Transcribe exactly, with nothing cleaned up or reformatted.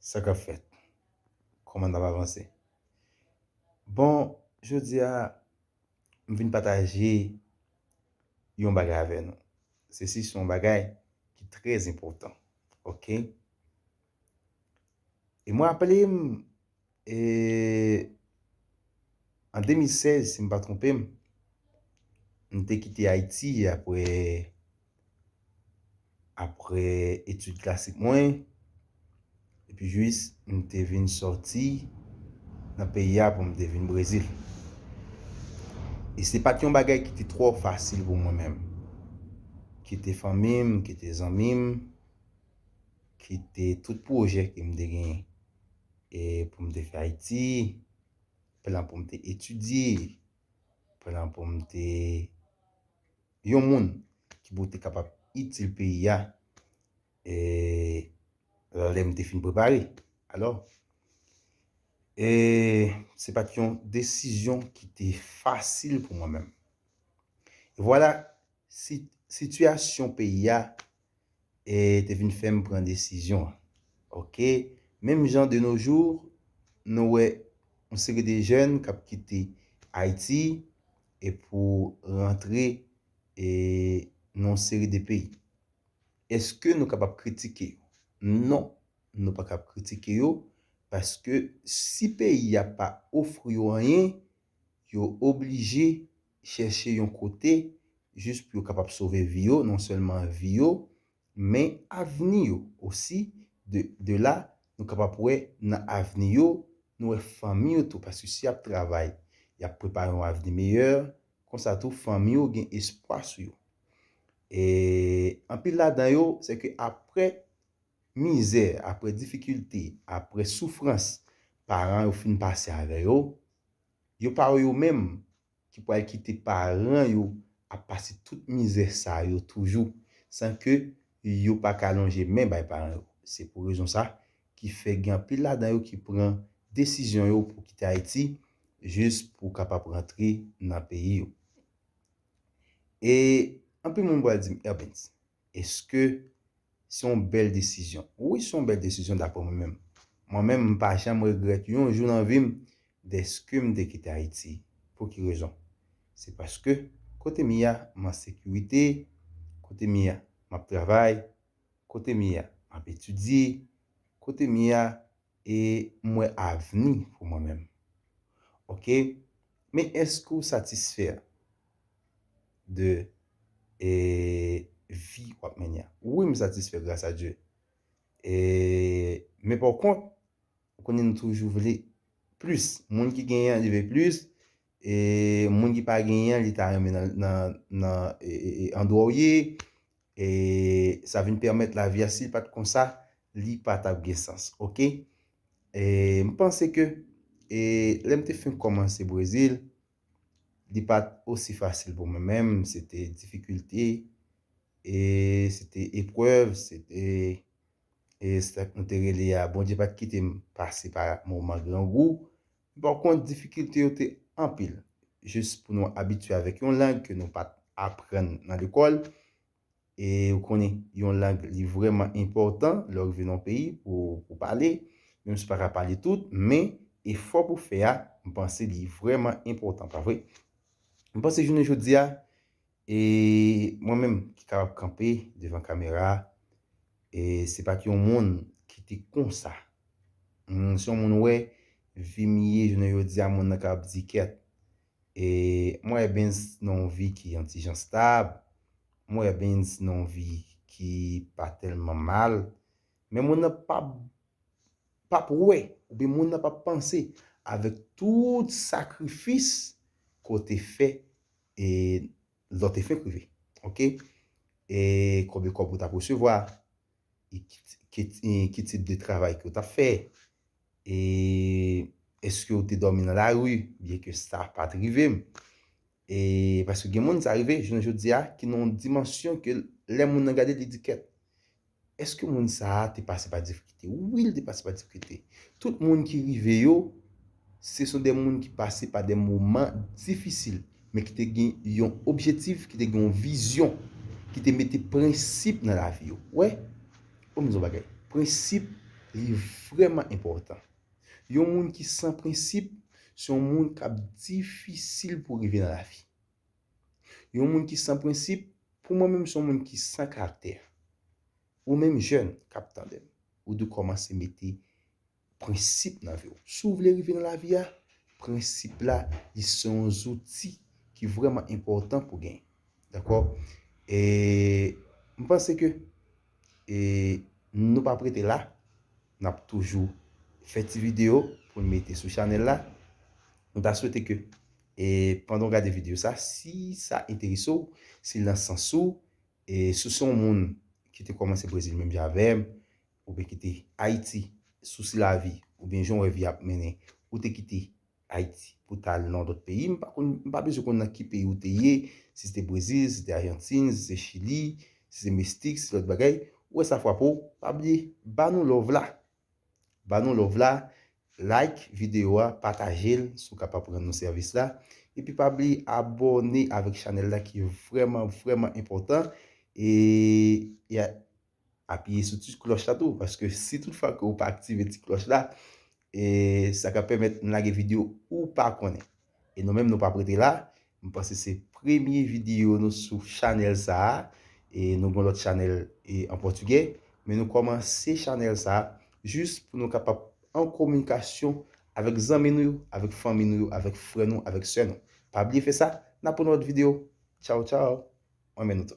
Sa k ap fèt? Kòman n ap avanse? Bon, jodi a, m vin pataje yon bagay avè nou. Sesi se yon bagay ki trè enpòtan. Oke? E mwen raple m, e, an de mil sèz, si m pa twonpe m, m te kite Ayiti apre, apre etid klasik mwen. Epi jis m te vin sòti nan peyi a pou m te vin Brezil. E se pa t yon bagay ki te twò fasil pou mwen menm. Kite fanmi m, kite zanmi m, kite tout pwojè ke m te genyen. E pou m te fè Ayiti, plan pou m te etidye, plan pou m te yon moun ki pou te kapab itil peyi a, e lè m te fin prepare. Alò, e se pa t yon desizyon ki te fasil pou mwen menm. E vwala, si, sitiyasyon peyi a, e te vin fè m pran desizyon an. Oke? Menm jan de nos jours, nou wè yon seri de jèn k ap kite Ayiti e pou rantre, e, nan yon seri de peyi. Èske nou kapab kritike yo? Non, nou pa kab kritike yo, paske si peyi a pa ofri yo anyen, yo oblije chèche yon kote jis pou yo kapab sove vi yo, non sèlman vi yo, men avni yo osi. De, de la, nou kapab wè nan avni yo, nou wè fanmi yo tou, paske si y ap travay, y ap prepare yon avni meyè, konsa tou fanmi yo gen espwa sou yo. E anpil ladan yo, se ke apre mizè, apre difikilte, apre soufrans paran yo fin pase avè yo, yo pa wè yo menm ki pral kite paran yo ap pase tout mizè sa yo toujou, san ke yo pa ka lonje men bay paran yo. Se pou rezon sa ki fè gen anpil ladan yo ki pran desizyon yo pou kite Ayiti, jis pou kapab rantre nan peyi yo. E anpil moun pral di m, Herbens, èske se yon bèl desizyon? Wi, se yon bèl desizyon dapre mwen menm. Mwen menm, m pa janm regrèt yon jou nan vi m dèske m te kite Ayiti. Pou ki rezon? Se paske kote m ye a, m an sekirite, kote m ye a, m ap travay, kote m ye a, m ap etidye, kote m ye a, e m wè avni pou mwen menm. Oke? Men èske w satisfè de, e, vi w ap mennen an? Wi, m satisfè, gras a Dye. E, men pa kont, ou konnen nou toujou vle plis. Moun ki genyen an, li vle plis. E moun ki pa genyen an, li ta renmen nan, nan, nan, e, e, e, andwa w ye. E sa vin pèmèt lavi a, si l pa t konsa, li pa t ap gen sans. Oke? E m panse ke, e lè m te fin kòmanse Brezil, li pa t osi fasil pou mwen menm. Se te difikilte, e se te eprèv, se te, e sa k nou te rele a, Bondye pa t kite m pase pa moman grangou. Pa kont, difikilte yo te anpil. Jis pou nou abitye avèk yon lang ke nou pa t aprann nan lekòl. E ou konnen, yon lang li vrèman enpòtan lè w rive nan yon peyi pou, pou pale. Menm si w pa ka pale tout, men efò pou fè a, m panse li vrèman enpòtan, pa vre? M panse jounen jodi a, e mwen menm ki kapab kanpe devan kamera, e se pa t yon moun ki te konsa. M, se yon moun wè, vi m ye jounen jodi a, moun nan kapab di kèt. E mwen wè Benz nan yon vi ki yon ti jan stab. Mwen wè Benz nan yon vi ki pa tèlman mal. Men moun nan p ap, p ap wè, oubyen moun nan p ap panse avèk tout sakrifis ke w te fè, e lè w te fenk rive. Oke? E konbyen kòb ou t ap resevwa? E ki, ki, e ki tip de travay ke w t ap fè? E èske w te dòmi nan lari? Byenke sa pa t rive m. E paske gen moun sa rive, jounen jodi a, ki nan yon dimansyon ke lè moun nan gade, li di, kèt, èske moun sa a te pase pa difikilte? Wi, li te pase pa difikilte. Tout moun ki rive yo, se son de moun ki pase pa de moman difisil, men ki te gen yon objektif, ki te gen yon vizyon, ki te mete prensip nan lavi yo. Wè, pou m di yon bagay, prensip Li vrèman enpòtan. Yon moun ki san prensip, se yon moun k ap difisil pou rive nan lavi. Yon moun ki san prensip, pou mwen menm, se yon moun ki san karaktè. Ou menm jèn k ap tande m, ou dwe kòmanse mete prensip nan vi w. Si w vle rive nan lavi a, prensip la, li se yon zouti ki vrèman enpòtan pou genyen. Dakò? E m panse ke e nou p ap rete la, n ap toujou fè ti videyo pou n mete sou chanèl la. Nou ta swete ke e pandan w gade videyo sa, si sa enterese w, si l nan sans ou, e si w se yon moun ki te kòmanse Brezil menm jan avè m, oubyen ki te Ayiti, sousi lavi, oubyen jan w wè vi ap mennen, ou te kite Ayiti pou t al nan yon lòt peyi, m pa konn, m pa bezwen konn nan ki peyi ou te ye, si se te Brezil, si se te Ajantin, si se Chili, si se Meksik, si se lòt bagay, ou wè sa frape w, pa bliye, ba nou love la. Ba nou love la, like videyo a, pataje l si w kapab rann nou sèvis la. Epi pa bliye abòne avèk chanèl la ki vrèman, vrèman enpòtan. E, e apiye sou ti klòch la tou, paske si tout fwa ke ou pa aktive ti klòch la, e sa ka pèmèt m lage videyo ou pa konnen. E nou menm nou p ap rete la, m panse se premye videyo nou sou chanèl sa a, e nou gen lòt chanèl e an pòtigè, men nou kòmanse chanèl sa a jis pou nou kapab an kominikasyon avèk zanmi nou yo, avèk fanmi nou yo, avèk frè nou, avèk sè nou. Pa bliye fè sa, n ap pou yon lòt videyo. Tchaw, tchaw. Mwen men nou tou.